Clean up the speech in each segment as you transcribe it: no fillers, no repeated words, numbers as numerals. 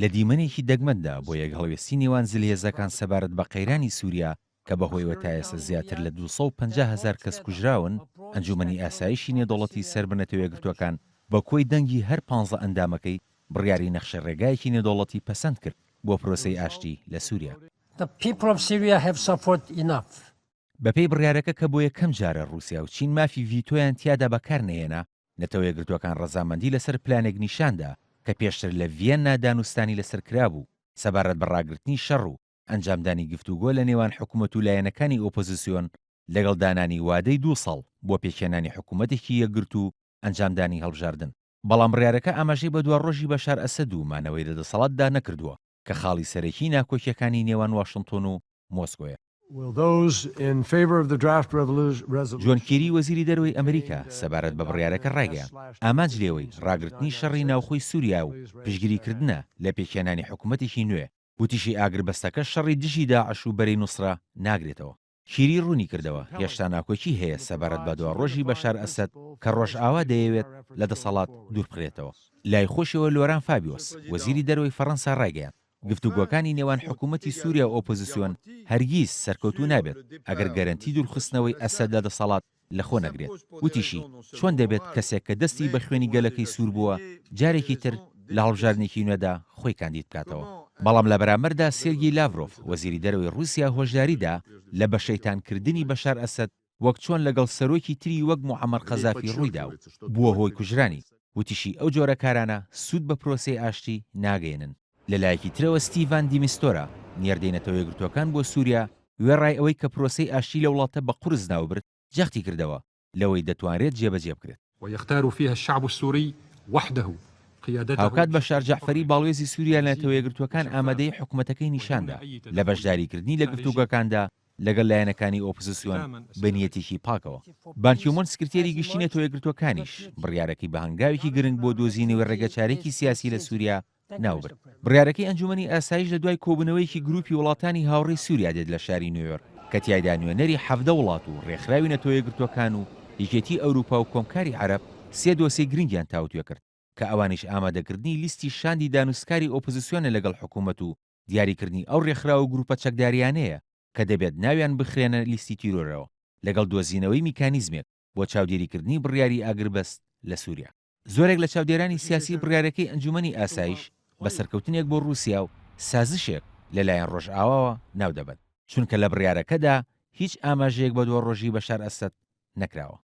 لە دیمەنێکی دەگمەندا بۆ یەکهەڵوێستی نێوان زلهێزەکان سەبارەت بە قەیرانی سووریا کە بەهۆیەوە تا ئێستا زیاتر لە 250 هەزار کەس کوژراون، ئەنجوومەنی ئاسایشی نێودەوڵەتی سەر بە نەتەوەیەکگرتووەکان بە کۆی دەنگی هەر پانزە ئەندامەکەی بڕیاری نەخشە ڕێگایەکی نێودەوڵەتی پەسەند کرد بۆ پرۆسەی ئاشتی لە سووریا. The people of Syria have suffered enough. بەپێی بڕیارەکە کە بۆ یەکەم جارە ڕووسیا و چین مافی ڤیتۆیان تیادا بەکار نەهێنا، نەتەوە یەکگرتووەکان ڕەزامەندی لەسەر پلانێک نیشاندا کە پێشتر لە ڤیەننا دانوستانی لەسەر کرابوو سەبارەت بە ڕاگرتنی شەڕ و ئەنجامدانی گفتوگۆ لە نێوان حکومەت و لایەنەکانی ئۆپۆزسیۆن لەگەڵ دانانی وادەی دوو ساڵ بۆ پێکهێنانی حکومەتێکی یەکگرتوو و ئەنجامدانی هەڵبژاردن. بەڵام بڕیارەکە ئاماژەی بە دواڕۆژی بەشار ئەسەد و مانەوەی لە دەسەڵاتدا نەکردووە کە خاڵی سەرەکیی ناکۆکییەکانی نێوان واشنتۆن و مۆسکۆیە. جۆن کیری وەزیری دەرەوەی ئەمریکا سەبارەت بە بڕیارەکە ڕایگەیاند، ئامانج لێوەی ڕاگرتنی شەڕی ناوخۆی سووریا و پشتگیریکردنە لە پێکهێنانی حکومەتێکی نوێ، وتیشی ئاگربەستەکە شەڕی دژی داعش و بەرەی نوسرە ناگرێتەوە. کیری ڕوونیکردەوە، هێشتا ناکۆکی هەیە سەبارەت بە دواڕۆژی بەشار ئەسەد کە ڕۆژئاوا دەیەوێت لە دەسەڵات دووربخرێتەوە. لای خۆشیەوە لۆران فابیۆس، وەزیری دەرەوەی فەڕەنسا ڕایگەیاند، گفتوگۆکانی نێوان حکومەتی سوریا و ئۆپۆزسیۆن هەرگیز سەرکەوتوو نابێت ئەگەر گەرەنتی دوورخستنەوەی ئەسەد لە دەسەڵات لەخۆ نەگرێت. وتیشی، چۆن دەبێت کەسێک کە دەستی بە خوێنی گەلەکەی سوور بووە جارێکی تر لە هەڵبژاردنێکی نوێدا خۆی کاندید بکاتەوە؟ بەڵام لە بەرامبەردا سێرگی لاڤرۆف، وەزیری دەرەوەی ڕووسیا هۆشداری دا لە بەشەیتانکردنی بەشار ئەسەد وەک چۆن لەگەڵ سەرۆکی تری وەک موعەمەر قەزافی ڕوویدا و بووە هۆی کوژرانی، وتیشی ئەو جۆرە کارانە سوود بە پرۆسەی ئاشتی ناگەیەنن. لە لایەکی ترەوە ستیڤان دیمیستۆرا، نێردەی نەتەوەیەکگرتووەکان بۆ سووریا، وێڕای ئەوەی کە پرۆسەی ئاشتی لەو وڵاتە بە قورس ناوبرد، جەختی کردەوە لەوەی دەتوانرێت جێبەجێ بکرێت. ويختار فيها الشعب السوري وحده قيادته هاوکات بەشار جەعفەری باڵوێزی سووریا لە نەتەوەیەکگرتووەکان ئامادەیی حکومەتەکەی نیشاندا لە بەشداریکردنی لە گفتوگۆکاندا لەگەڵ لایەنەکانی ئۆپۆزسیۆن بە نیەتێکی پاکەوە. بان کیمۆن سکرتێری گشتی نەتەوەیەکگرتووەکانیش بڕیارەکەی بە هەنگاوێکی گرنگ بۆ دۆزینەوەی ڕێگەچارەیەکی سیاسی لە سووریا ناوبرد. بڕیارەکەی ئەنجومەنی ئاسایش لە دوای کۆبوونەوەیەکی گروپی وڵاتانی هاوڕێی سووریا دێت لە شاری نیویۆرک کە تیایدا نوێنەری 17 وڵات و ڕێکخراوی نەتەوەیەکگرتووەکان و یەکێتی ئەوروپا و کۆمکاری عەرەب سێ دۆسیەی گرنگیان تاوتوێ کرد کە ئەوانیش ئامادەکردنی لیستی شاندی دانوستکاری ئۆپۆزسیۆنە لەگەڵ حکومەت و دیاریکردنی ئەو ڕێکخراو و گروپە چەکدارییانەیە کە دەبێت ناویان بخرێنە لیستی تیرۆرەوە لەگەڵ دۆزینەوەی میکانیزمێک بۆ چاودێریکردنی بڕیاری ئاگربەست لە سووریا. زۆرێک لە چاودێرانی سیاسی بڕیارەکەی ئەنجومەنی ئاسایش بە سەرکەوتنێک بۆ ڕووسیا و سازشێک لەلایەن ڕۆژئاواوە ناودەبەن، چونکە لە بڕیارەکەدا هیچ ئاماژەیەک بە دواڕۆژی بەشار ئەسەد نەکراوە.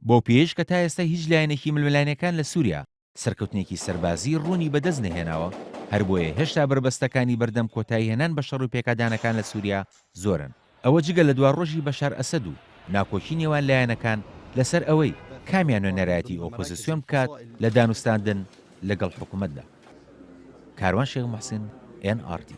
بەو پێیەش کە تا ئێستا هیچ لایەنێکی ململانێکان لە سووریا سەرکەوتنێکی سەربازیی ڕوونی بەدەست نەهێناوە، هەربۆیە هێشتا بەربەستەکانی بەردەم کۆتاییهێنان بە شەڕ و پێکادانەکان لە سووریا زۆرن، ئەوە جگە لە دواڕۆژی بەشار ئەسەد و ناکۆکی نێوان لایەنەکان لەسەر ئەوەی کامیان نوێنەرایەتی ئۆپۆزسیۆن بکات لە دانوستاندن لەگەڵ حکومەتدا. کاروان شێخ موحسن، ئێن ئاڕ تی.